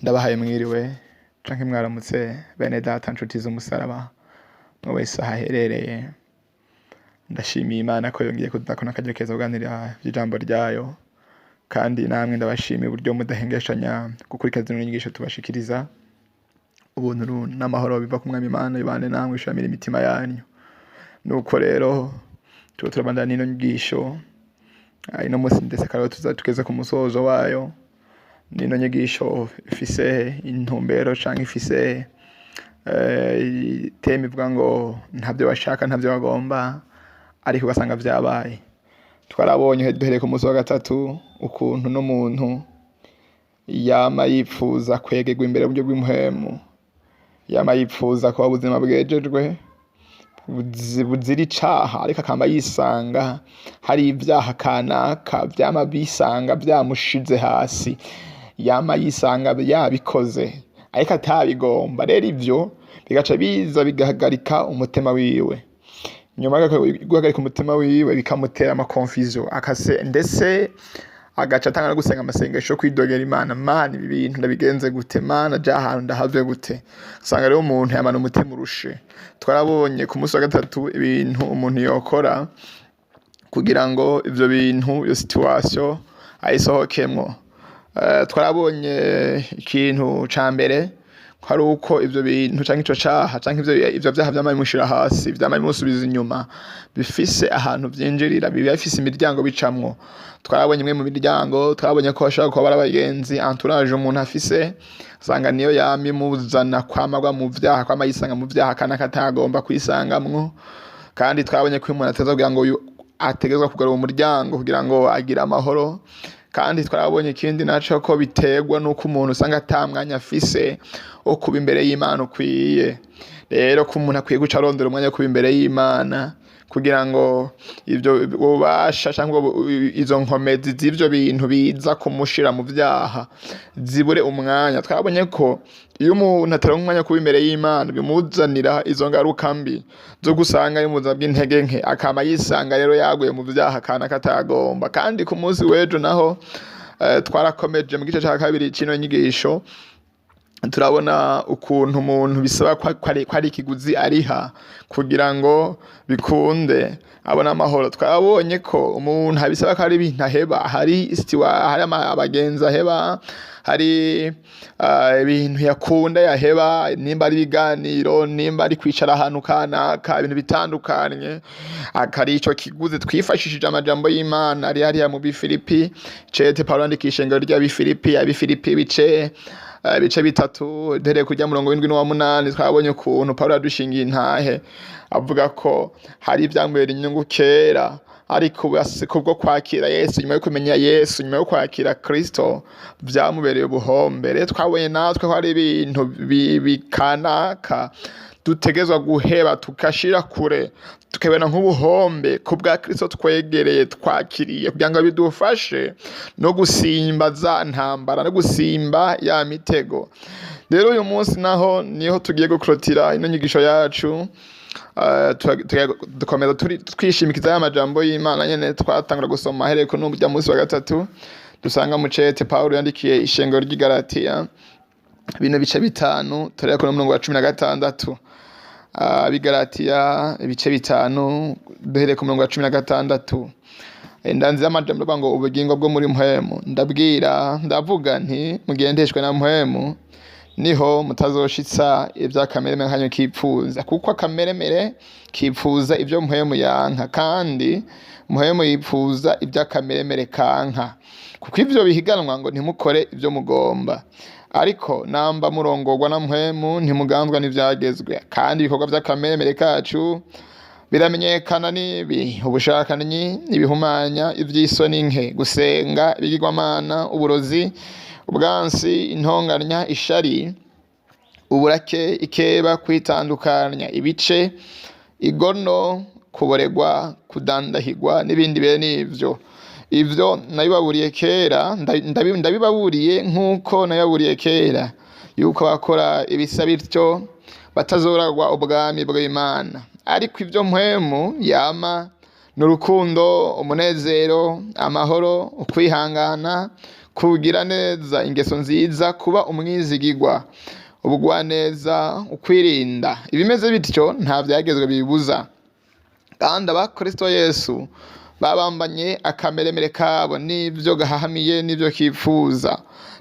Ndabahaye mwiriwe canke mwaramutse, bene data, nshuti z'umusaraba, mwe wese ahaherereye. Ndashimiye Imana ko yongeye kuduha kano akaryo keza kuganira ivy'ijambo ryayo, kandi namwe ndabashimiye uburyo mudahengeshanya gukurikira zino nyigisho tubashikiriza. Ubuntu n'amahoro biva ku Mwami Imana bibane namwe, bishamire imitima yanyu. Nuko rero turiko turabandanya n'ino nyigisho ino munsi, ndetse akaba tuza tugeze ku musozo wayo. Nino nyigisho ifise intumbero canke ifise thème ivuga ngo ntavyo bashaka, ntavyo bagomba, ariko ugasanga vyabaye. Twarabonye duhereye ku munsi wa gatatu ukuntu n'umuntu yama yipfuza kwegerwa imbere mu buryo bw'impwemu, yama yipfuza kuba ubuzima bwejejwe buzira icaha, ariko akama yisanga hari ivyaha kanaka vyama bisanga vyamushize hasi, yama yisanga yabikoze ariko atabigomba. Rero ivyo bigaca biza bigahagarika umutima wiwe. Nyuma yo guhagarika umutima wiwe, bikamutera ama confusion akase, ndetse agaca atanga no gusenga amasengesho yo kwidogera Imana: "Mana, ibi bintu ndabigenze gute? Mana, ja ahantu ndahave gute?" Usanga rero umuntu yamana umutima urushe. Twarabonye ku munsi wa gatatu ibintu umuntu yokora kugira ngo ivyo bintu, iyo situation ayisohokemwo. Twarabonye ikintu ca mbere ko ari uko ivyo bintu canke ico caha canke ivyo vyaha vyama bimushira hasi, vyama bimusubiza inyuma, bifise ahantu vyinjirira, biba bifise imiryango bicamwo. Twarabonye imwe mu miryango. Twabonye ko bashobora kuba bari abagenzi, entourage umuntu afise, usanga niyo yama imuzana kwama agwa mu vyaha, kwama yisanga mu vyaha kandi akatagomba kwisangamwo. Kandi twabonye ko umuntu ateza kugira ngo ategerezwa kugarura umuryango kugira ngo agire amahoro. Kandi twarabonye ikindi naco, ko biterwa n'uko umuntu usanga ata mwanya afise wo kuba imbere y'Imana ukwiye. Rero ko umuntu akwiye guca arondera umwanya wo kuba imbere y'Imana kugira ngo ivyo bubasha cyangwa izo nkomezi z'ivyo bintu biza kumushira mu vyaha zibure umwanya. Twabonye ko iyo umuntu ataronka umwanya wo kuba imbere y'Imana, bimuzanira izo ngaruka mbi zo gusanga ari mu buzima bw'intege nke, akama yisanga rero yaguye mu vyaha kana katagomba. Kandi ku munsi w'ejo naho twarakomeje mu gice ca kabiri c'ino nyigisho, turabona ukuntu umuntu bisaba ko ari ikiguzi ariha kugira ngo bikunde abone amahoro. Twabonye ko umuntu abisaba ko ari ibintu aheba, hari istiwa, hari abagenzi aheba, hari ibintu yakunda yaheba, nimba ari ibiganiro, nimba ari kwicara ahantu kanaka, ibintu bitandukanye, akari ico kiguzi. Twifashishije amajambo y'Imana ari hariya mu Bifilipi, cete Paulo yandikisha ishengero ry'Abifilipi, Abifilipi ibice 3, duhereye kurya murongo w'indwi n'uwa munani. Twabonye ukuntu Paulo yadushingiye intahe avuga ko hari ivyamubera inyungu kera, ariko ubu kubwo kwakira Yesu, nyuma yo kumenya Yesu, nyuma yo kwakira Kristo, vyamubereye ubuhombe. Rero twabonye natwe ko hari ibintu bikanaka dutegerezwa guheba, tugashira kure, tukabona nk'ubuhombe ku bwa Kristo twegereye, twakiriye, kugira ngo bidufashe no gusimba za ntambara, no gusimba ya mitego. Rero uyu munsi naho niho tugiye gukrotira ino nyigisho yacu. Dukomeza twishimikiza ya majambo y'Imana nyene twatangura gusoma ahereye ku n'urya munsi wa gatatu, dusanga mu cete Paulo yandikiye ishengero ry'i Galatiya, bino bice 5, tureba ku murongo wa 16. Ab'i Galatiya ibice 5, duhereye ku murongo wa 16. Ndanzi y'amajambo avuga ngo ubugingo bwo muri mpwemu. Ndabwira, ndavuga nti: mugendeshwe na Mpwemu, niho mutazoshitsa ivy'akameremere kanyu kipfuza, kuko akameremere kipfuza ivyo Mpwemu yanka, kandi Mpwemu yipfuza ivy'akameremere kanka, kuko ivyo bihiganwa ngo ntimukore ivyo mugomba. Ariko namba murongorwa na Mpwemu, ntimuganzwa n'ivyagezwe. Kandi ibikorwa vy'akameremere kacu biramenyekana, nibi: ubushakanyi, ibihumanya, ivy'isoni nke, gusenga ibigirwamana, uburozi, ubwansi, intonganya, ishari, uburake, ikeba, kwitandukanya ibice, igono, kuboregwa, kudandahigwa n'ibindi bene ivyo. Ivyo nabibaburiye kera, ndabibaburiye nk'uko nabibaburiye kera, yuko abakora ibisa bityo batazoragwa ubwami bw'Imana. Ariko ibyo Mpwemu yama ni urukundo, umunezero, amahoro, ukwihangana, Kugira neza, ingeso nziza, kuba umwizigigwa, ubugwaneza, ukwirinda. Ibimeze bityo nta vyagezwe bibuza. Kandi abakristo Yesu babambanye akameremere kabo n'ivyo gahahamiye n'ivyo kifuza.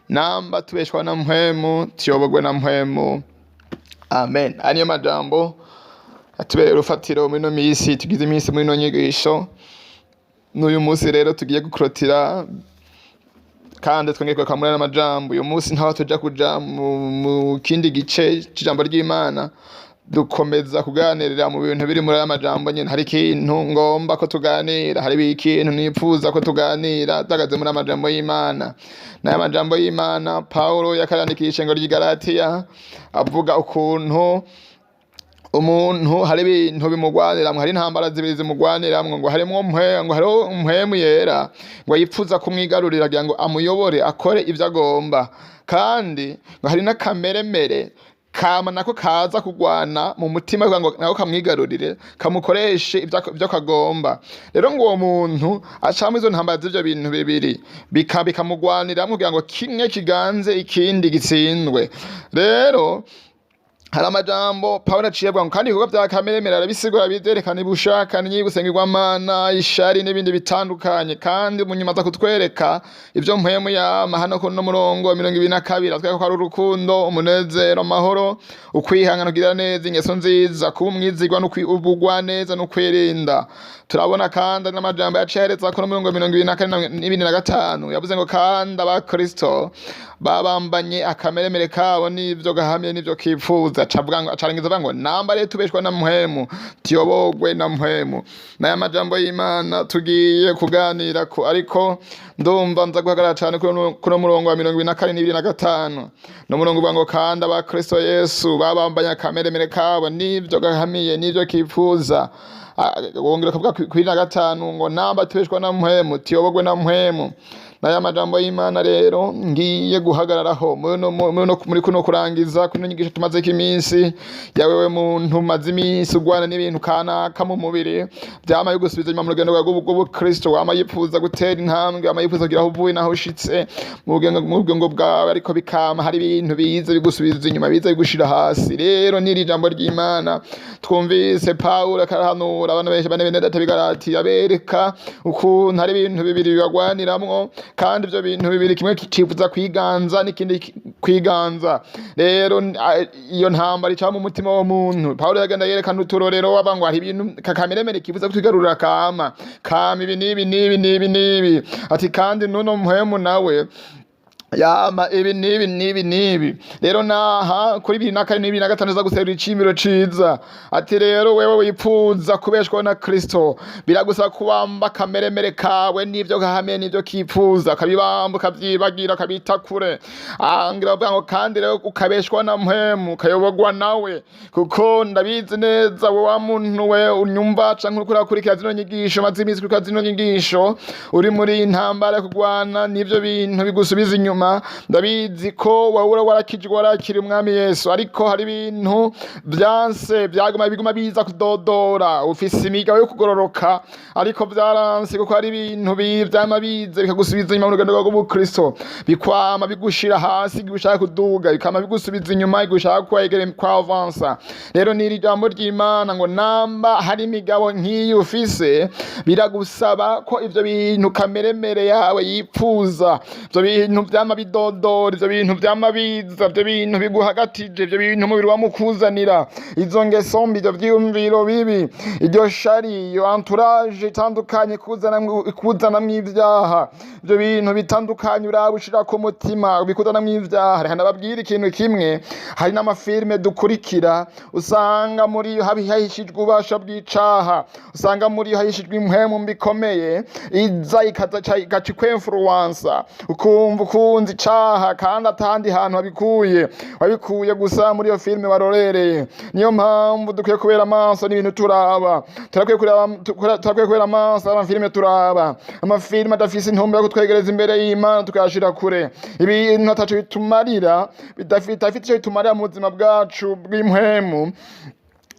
Namba tubeshwa na Mpwemu, tuyobogwe na Mpwemu. Amen. Aya niyo majambo atubereye urufatiro muri ino minsi tugize iminsi muri ino nyigisho. N'uyu munsi rero tugiye gukorotira kandi twongeye kugaruka muri aya majambo. Uyu munsi ntaho tuja kuja mu kindi gice c'ijambo ry'Imana, dukomeza kuganirira mu bintu biri muri aya majambo nyene. Hari ikintu ngomba ko tuganira, hari ikintu nipfuza ko tuganira duhagaze muri aya majambo y'Imana. N'aya majambo y'Imana Pawulo yakayandikiye ishengero ry'i Galatiya, avuga ukuntu umuntu hari ibintu bimugwaniramwo, hari intambara zibiri zimugwaniramwo, ngo harimwo ngo hariho Mpwemu Yera ngo yipfuza kumwigarurira kugira ngo amuyobore akore ivyo agomba, kandi ngo hari n'akameremere kama nako kaza kugwana mu mutima kugira ngo nako kamwigarurire, kamukoreshe ivyo kagomba. Rero ngo uwo muntu acamwo izo ntambara z'ivyo bintu bibiri, bikamugwaniramwo kugira ngo kimwe kiganze ikindi gitsindwe. Rero hari amajambo Pawulo aciye avuga ngo kandi ibikorwa vya kameremere arabisigura, bivyerekana ibushakanyi, gusengirwamana, ishari n'ibindi bitandukanye. Kandi munyuma aza kutwereka ivyo Mpwemu yama hano kuno murongo wa 22, atwereka ko ari urukundo, umunezero, amahoro, ukwihangana, kugira neza, ingeso nziza, kuba umwizigwa, ubugwaneza no kwirinda. Turabona kandi n'amajambo yaciye ahereza kuno murongo wa 24 n'ibindi na gatanu, yavuze ngo kandi abakristo babambanye akameremere kabo n'ivyo gahamye n'ivyo kipfuza. Acavuga ngo, acarangiza avuga ngo namba rero tubeshwa na Mpwemu, tuyobogwe na Mpwemu. N'aya majambo y'Imana tugiye kuganira ko, ariko ndumva nza guhagarara cane kuri murongo wa 24 n'ibiri na gatanu, n'umurongo uvuga ngo kandi abakristo Yesu babambanye akameremere kabo n'ivyo gahamiye n'ivyo kipfuza. Wongera kuvuga kuri na gatanu ngo namba tubeshwa na Mpwemu, tuyobogwe na Mpwemu. N'aya majambo y'Imana rero ngiye guhagararaho muri kuno kurangiza kuno nyigisho tumazeko iminsi. Yawewe muntu umaze iminsi ugwana n'ibintu kanaka mu mubiri vyama bigusubiza inyuma mu rugendo rwawe rw'ubukristo, wama yipfuza gutera intambwe, wama yipfuza kugira aho uvuye n'aho ushitse mu bugingo bwawe, ariko bikama hari ibintu biza bigusubiza inyuma, biza bigushira hasi. Rero n'iri jambo ry'Imana twumvise Pawulo akarahanura abantu benshi bane bene data b'i Galatiya, abereka ukuntu hari ibintu bibiri bibagwaniramwo, kandi ivyo bintu bibiri kimwe cifuza kwiganza n'ikindi kwiganza. Rero iyo ntambara ica mu mutima w'umuntu. Pawulo yagenda yerekana uturorero, avuga ngo hari ibintu kakameremere kifuza kutwigarurira, kama kama ibi n'ibi n'ibi n'ibi n'ibi, ati kandi nuno Mpwemu nawe yama ibi n'ibi n'ibi n'ibi. Rero naha kuri 24 n'ibiri na gatanu za guserura icimiro ciza, ati rero wewe wipfuza kubeshwaho na Kristo, biragusaba kubamba akameremere kawe n'ivyo gahamye n'ivyo kipfuza, ukabibamba, ukavyibagira, ukabita kure. Angira bavuga ngo kandi rero ukabeshwa na Mpwemu, ukayobogwa nawe, kuko ndabizi neza we wa muntu we unyumva canke uriko urakurikira zino nyigisho, maze iminsi ukurikira zino nyigisho, uri muri iyi ntambara yo kurwana n'ivyo bintu bigusubiza inyuma. Ndabizi ko wahora warakijwe, warakira Umwami Yesu, ariko hari ibintu vyanse vyaguma biguma biza kudodora. Ufise imigabo yo kugororoka, ariko vyaranse, kuko hari ibintu vyama biza bikagusubiza inyuma mu rugendo rwawe rw'ubukristo, bikwama bigushira hasi igihe ushaka kuduga, bikama bigusubiza inyuma igihe ushaka kwegera kwa avansa. Rero n'iri jambo ry'Imana ngo namba hari imigabo nk'iyi ufise, biragusaba ko ivyo bintu kameremere yawe yipfuza, ivyo bintu vyama bidodora, ivyo bintu vyama biza, ivyo bintu biguhagatije, ivyo bintu umubiri wamukuzanira, izo ngeso mbi, ivyo vyiyumviro bibi, iryo shari, iyo entourage itandukanye ikuzanamwo ivyaha, ivyo bintu bitandukanye uraba ushira ku mutima bikuzanamwo ivyaha. Reka ndababwire ikintu kimwe: hari n'amafilme dukurikira, usanga muri yo hahishijwe ububasha bw'icaha, usanga muri yo hahishijwe impwemu mbi ikomeye iza ikaza igaca ikwemfuruwansa, ukumva ukunze icaha kandi atandi hantu wabikuye, wabikuye gusa muri iyo filime warorereye. Niyo mpamvu dukwiye kubera amaso n'ibintu turaba, turakwiye kubera amaso amafilime turaba. Amafilime adafise intumbero yo kutwegereza imbere y'Imana tukayashira kure. Ibintu ataco bitumarira, bidafite ico bitumarira mu buzima bwacu bw'impwemu,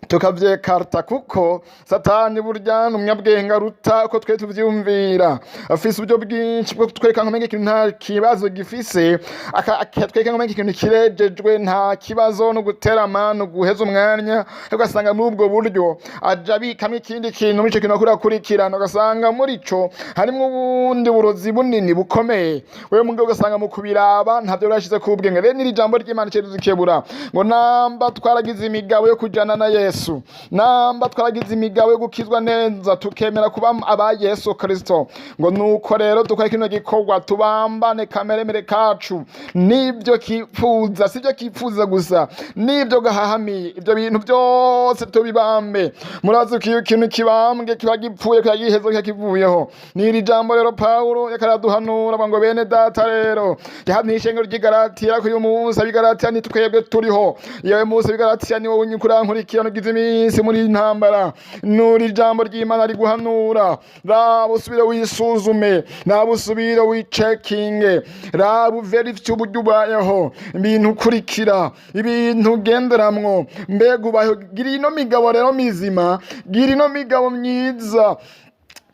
Tukavyekarta kuko Satani burya ni umunyabwenge aruta uko twe tuvyumvira. Afise uburyo bwinshi bwo kutwereka ngo umenga ikintu nta kibazo gifise, akatwereka ngo umenga ikintu kirejejwe, nta kibazo, no guterama no guheza umwanya. Ugasanga muri ubwo buryo aja abikamwo ikindi kintu muri ico kintu akurakurikirana, ugasanga muri ico harimwo ubundi burozi bunini bukomeye. Wewe mugabo ugasanga mu kubiraba ntavyo urashize ku bwenge. Rero n'iri jambo ry'Imana dukebura ngo namba twaragize imigabo yo kujana na Yesu, namba twaragize imigabo yo gukizwa neza, tukemera kuba aba Yesu Kristo, ngo nuko rero dukore kino gikorwa, tubambane kameremere kacu nibyo kipfuza, sibyo kipfuza gusa, nibyo gahahamiye. Ibyo bintu byose tubibambe. Murazi ko iyo ikintu kibambwe kiba gipfuye, kiba giheze, kiba kivuyeho. N'iri jambo rero Pawulo yakaraduhanura ngo bene data rero, yahamye ishengero ry'i Galatiya ko uyu munsi ab'i Galatiya ni twebwe turiho. Iyo munsi ab'i Galatiya ni wowe urankurikirana, ugize iminsi muri iyi ntambara. Nuri ijambo ry'Imana riguhanura: raba usubire wisuzume, raba usubire wicekinge, raba uverifye uburyo ubayeho, ibintu ukurikira, ibintu ugenderamwo. Mbega ubayeho? Gira ino migabo rero mizima, gira ino migabo myiza.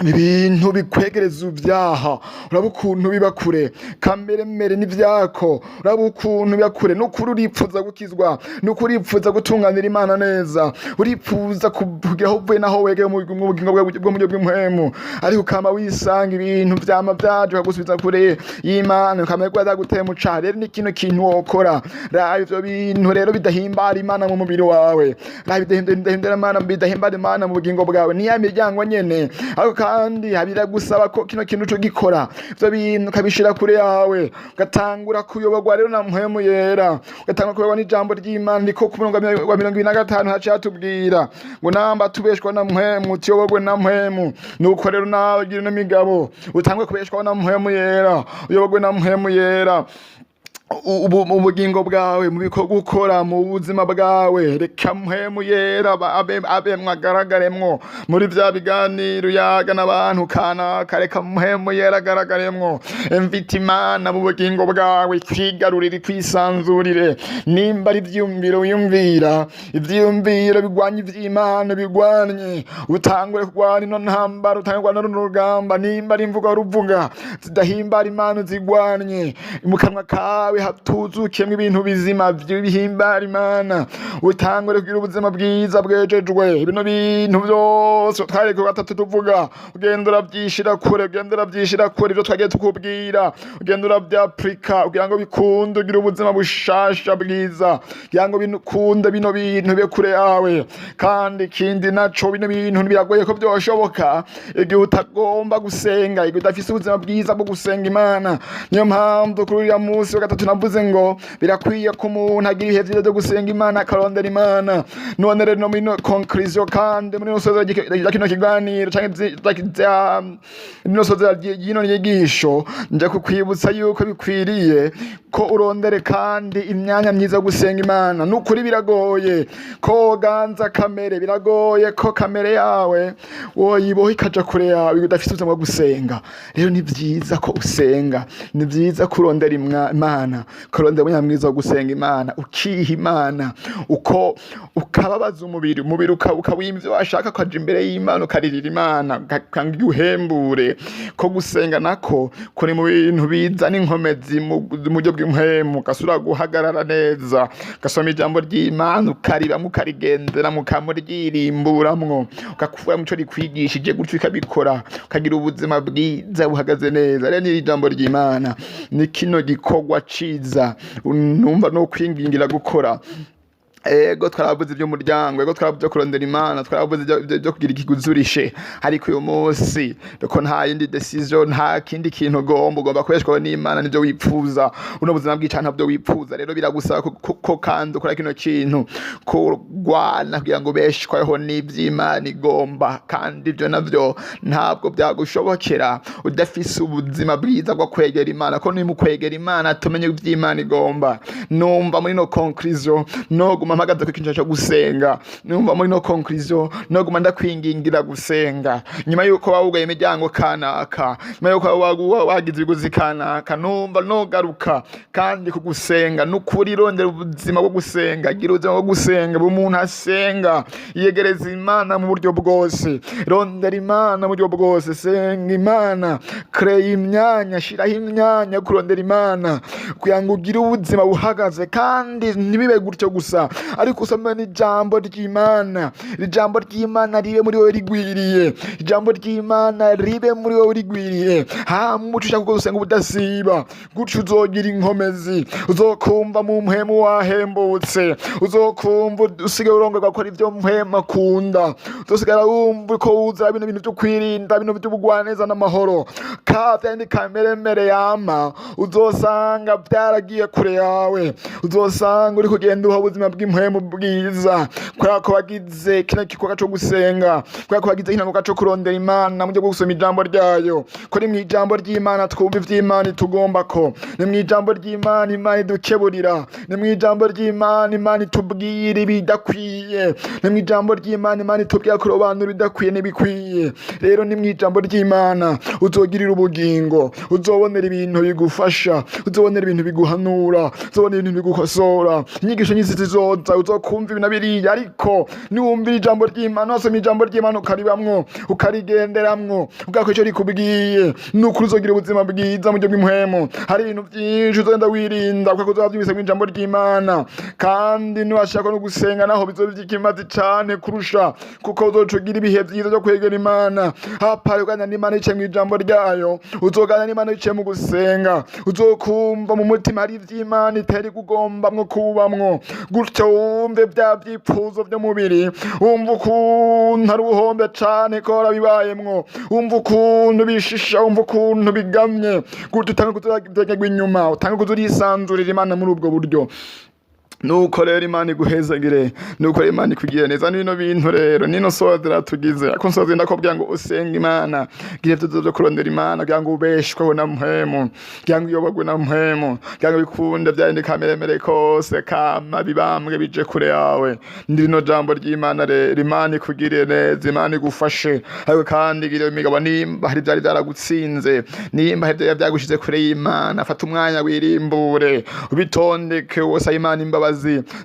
Ibintu bikwegereza ibyaha, uraba ukuntu biba kure. Kamere mere n'ivyako, uraba ukuntu biba kure. Nukuri uripfuza gukizwa, nukuri uripfuza gutunganira Imana neza, uripfuza kugira aho uvuye naho wegeye mu bugingo bwawe bwo mu buryo bw'impwemu, ariko ukama wisanga ibintu vyama vyaje ukagusubiza kure y'Imana, ukamenya ko yazaguteye mu caha. Rero ni kino kintu wokora: raba ivyo bintu rero bidahimbara Imana mu mubiri wawe, raba bidahimbara Imana, bidahimbara Imana mu bugingo bwawe. Ni ya miryango nyene. Ariko kandi biragusaba ko kino kintu uco gikora, ivyo bintu ukabishira kure yawe, ugatangura kuyoborwa rero na Mpwemu Yera, ugatangura kuyoborwa n'ijambo ry'Imana. Niko ku murongo wa 25 haciye hatubwira ngo namba tubeshwa na Mpwemu, tuyoborwe na Mpwemu. Nuko rero nawe gira ino migabo, utangwe kubeshwaho na Mpwemu Yera, uyoborwe na Mpwemu Yera ubu mu bugingo bwawe, mu bikorwa ukora, mu buzima bwawe. Reka Mpwemu Yera abe abemwo, agaragaremwo muri vya biganiro yaga n'abantu kanaka. Reka Mpwemu Yera agaragaremwo. Mvita Imana mu bugingo bwawe, kwigarurire, kwisanzurire. Nimba ari ivyiyumviro wiyumvira, ivyiyumviro bigwanya ivy'Imana, bigwanye, utangure kurwana ino ntambara, utangure kurwana runo rugamba. Nimba ari imvugo ruvuga zidahimbara Imana, zigwanye. Mu kanwa kawe hatuzukemwo ibintu bizima bihimbara Imana. Utangure kugira ubuzima bwiza bwejejwe. Bino bintu byose twari ku gatatu tuvuga, ugenda urabyishira kure, ugenda urabyishira kure. Ibyo twagiye tukubwira, ugenda urabyapurika kugira ngo bikunde ugire ubuzima bushasha bwiza, kugira ngo bikunde bino bintu bibe kure yawe. Kandi ikindi naco, bino bintu biragoye ko byoshoboka igihe utagomba gusenga, igihe udafise ubuzima bwiza bwo gusenga Imana. Niyo mpamvu kuri uriya munsi wa gatatu navuze ngo birakwiye ko umuntu agira ibihe byiza byo gusenga Imana, akarondera Imana. None rero no muri no conclusion, kandi muri no soza rya kino kiganiro canke rino soza ry'ino nyigisho, nje kukwibutsa yuko bikwiriye ko urondere kandi imyanya myiza yo gusenga Imana. Nukuri biragoye ko ganza kamere, biragoye ko kamere yawe woyiboha ikaja kure yawe udafise ubuzima bwo gusenga. Rero ni vyiza ko usenga, ni vyiza ko urondera Imana, kurondera umwanya mwiza wo gusenga Imana, ukiha Imana, uko ukababaza umubiri, umubiri ukawima ivyo washaka, ukaja imbere y'Imana, ukaririra Imana, ukanga uhembure. Ko gusenga nako kuri mu bintu bizana inkomezi mu buryo bw'impwemu, ugasubira guhagarara neza, ugasoma ijambo ry'Imana, ukaribamwo, ukarigendera, mukamuryirimburamwo, ugakura muco rikwigishije, gutyo ukabikora, ukagira ubuzima bwiza buhagaze neza. Rero n'iri jambo ry'Imana ni kino gikorwa ciza numva no kwingingira gukora. Ego, twaravuze iby'umuryango, ego, twaravuze ibyo kurondera Imana, twaravuze ibyo kugira ikiguzurishe. Ariko uyu munsi ko nta yindi decision, nta kindi kintu ugomba kubeshwaho n'Imana nibyo wipfuza, buno buzima bw'icana ntabyo wipfuza. Rero biragusaba ko kandi ukora kino kintu, kurwana kugira ngo ubeshwaho n'iby'Imana igomba. Kandi ibyo navyo ntabwo byagushobokera udafise ubuzima bwiza bwo kwegera Imana, ko niba ukwegera Imana tumenye iby'Imana igomba. Numva muri no conclusion noguma Noguma mpagaze ku kintu cyo gusenga. Numva muri no conclusion noguma ndakwingingira gusenga nyuma yuko wawugaye imiryango kanaka, nyuma yuko wagize ibiguzi kanaka. Numva nogaruka kandi kugusenga. Nukuri rondera ubuzima bwo gusenga, gira ubuzima bwo gusenga. Buri umuntu asenga, yegereza Imana mu buryo bwose. Rondera Imana mu buryo bwose, senga Imana, kreye imyanya, shiraho imyanya yo kurondera Imana kugira ngo ugire ubuzima buhagaze. Kandi ntibibe gutyo gusa, ariko usome n'ijambo ry'Imana. Ijambo ry'Imana ribe muri wowe rigwiriye, ijambo ry'Imana ribe muri wowe rigwiriye. Hama umuco ushaka kuko usenga ubudasiba gutyo, uzogira inkomezi, uzokumva mu mpwemu wahembutse, uzokumva usigaye urongorwa gukora ibyo mpwemu akunda, uzosigara wumva ko wuzura bino bintu byo kwirinda, bino by'ubugwaneza n'amahoro. Ka vyandi kameremere yama uzosanga byaragiye kure yawe, uzosanga uri kugenda uha ubuzima bw'impwemu bwiza, kubera ko wagize kino gikorwa co gusenga, kubera ko wagize kino gikorwa co kurondera Imana mu buryo bwo gusoma ijambo ryayo. Ko ni mw'ijambo ry'Imana twumva ivy'Imana itugomba, ko ni mw'ijambo ry'Imana Imana idukeburira, ni mw'ijambo ry'Imana Imana itubwira ibidakwiye, ni mw'ijambo ry'Imana Imana itubwira kurobanura ibidakwiye n'ibikwiye. Rero ni mw'ijambo ry'Imana uzogirira ubugingo, uzobonera ibintu bigufasha, uzobonera ibintu biguhanura, uzobonera ibintu bigukosora. Inyigisho nyinshi zizoza, uzokumva ibi na biriya, ariko niwumvira ijambo ry'Imana, wasoma ijambo ry'Imana, ukaribamwo, ukarigenderamwo, ugakora ico rikubwiye, nukuri uzogira ubuzima bwiza mu buryo bw'impwemu. Hari ibintu byinshi uzogenda wirinda kuko uzoba vyumvise mw'ijambo ry'Imana. Kandi niwashaka no gusenga naho, bizoba ivy'ikimazi cane kurusha, kuko uzoca ugira ibihe vyiza vyo kwegera Imana. Hapari uganira n'Imana biciye mw'ijambo ryayo, uzoganira n'Imana biciye mu gusenga, uzokumva mu mutima hari ivy'Imana itari kugombamwo kubamwo. Gutyo wumve vya vyipfuzo vy'umubiri, wumva ukuntu ari ubuhombe cane ko warabibayemwo, wumva ukuntu bishisha, wumva ukuntu bigamye. Gutyo utange kuzagerwa inyuma, utange kuza urisanzurira Imana muri ubwo buryo. Nuko rero Imana iguhezagire, nuko rero Imana ikugire neza. Nino bintu rero nino sozera tugize ako nsoze, ndakubwira ngo usenge Imana, gira ivyo vyo kurondera Imana kugira ngo ubeshweho na mpwemu, kugira ngo uyoborwe na mpwemu, kugira ngo bikunde vyarindi kameremere kose kama bibambwe bije kure yawe. Ndi rino jambo ry'Imana rero, Imana ikugirire neza, Imana igufashe. Ariko kandi gira imigabo, nimba hari vyari vyaragutsinze, nimba hari vyari vyagushize kure y'Imana, fata umwanya wirimbure, ubitondeke, wose Imana imbabazi,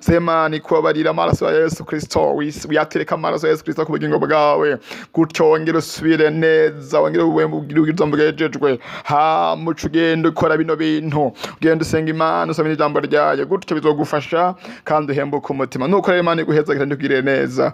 Semana ikubabarira. Amaraso ya Yesu Kristo uyatereka, amaraso ya Yesu Kristo ku bugingo bwawe. Gutyo wongere usubire neza, wongere ugire ubwiza bwejejwe. Hama uce ugenda ukora bino bintu, ugenda usenga Imana, usoma ijambo ryayo. Gutyo bizogufasha kandi uhembuke umutima. Nuko rero Imana iguheza kandi ikugirire neza.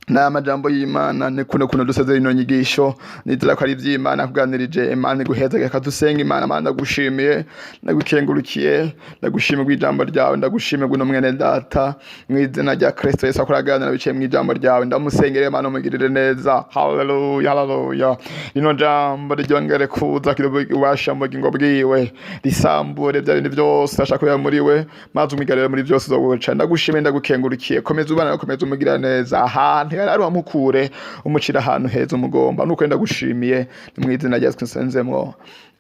N'aya majambo y'Imana ni kuno kuno duseze ino nyigisho. Nizera ko ari ivy'Imana kuganirije. Imana iguheza. Reka dusenga Imana. Mana, ndagushimiye, ndagukengurukiye, ndagushimiye ijambo ryawe, ndagushimiye guno mwene data mu izina rya Kristo Yesu akuraganira biciye mu ijambo ryawe. Ndamusengere Imana, umugirire neza. Haleluya, haleluya. Rino jambo ryongere kuza ubasha mu bugingo bwiwe, risambure bya bindi byose ashaka kuba muri we, maze umwigarire muri byose uzoguca. Ndagushimiye, ndagukengurukiye. Komeza ubana, komeza umugira neza. Ahantu yari ari wamukure, umucira ahantu heza umugomba. Nuko ndagushimiye, ni mu izina rya Yesu nsenzemwo,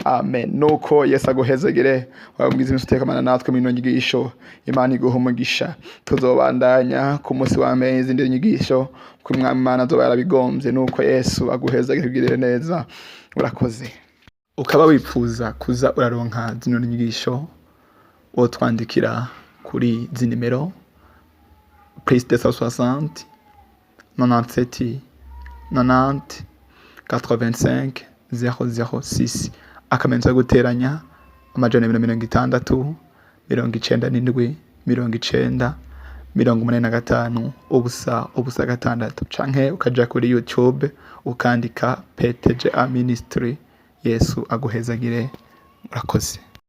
amen. Nuko Yesu aguhezegere, wabwiza iminsi utekamana natwe muri ino nyigisho. Imana iguha umugisha. Tuzobandanya ku munsi wa mbere izindi nyigisho, ku Mwami Imana azoba yarabigombye. Nuko Yesu aguhezegere, kugirire neza. Urakoze. Ukaba wifuza kuza uraronka zino nyigisho, wotwandikira kuri izi nimero: +260 97 90 85 006, akamenyetso ko guteranya 260 97 90 85 0 0 6, canke ukaja kuri YouTube ukandika PTGA Ministry. Yesu aguhezagire. Urakoze.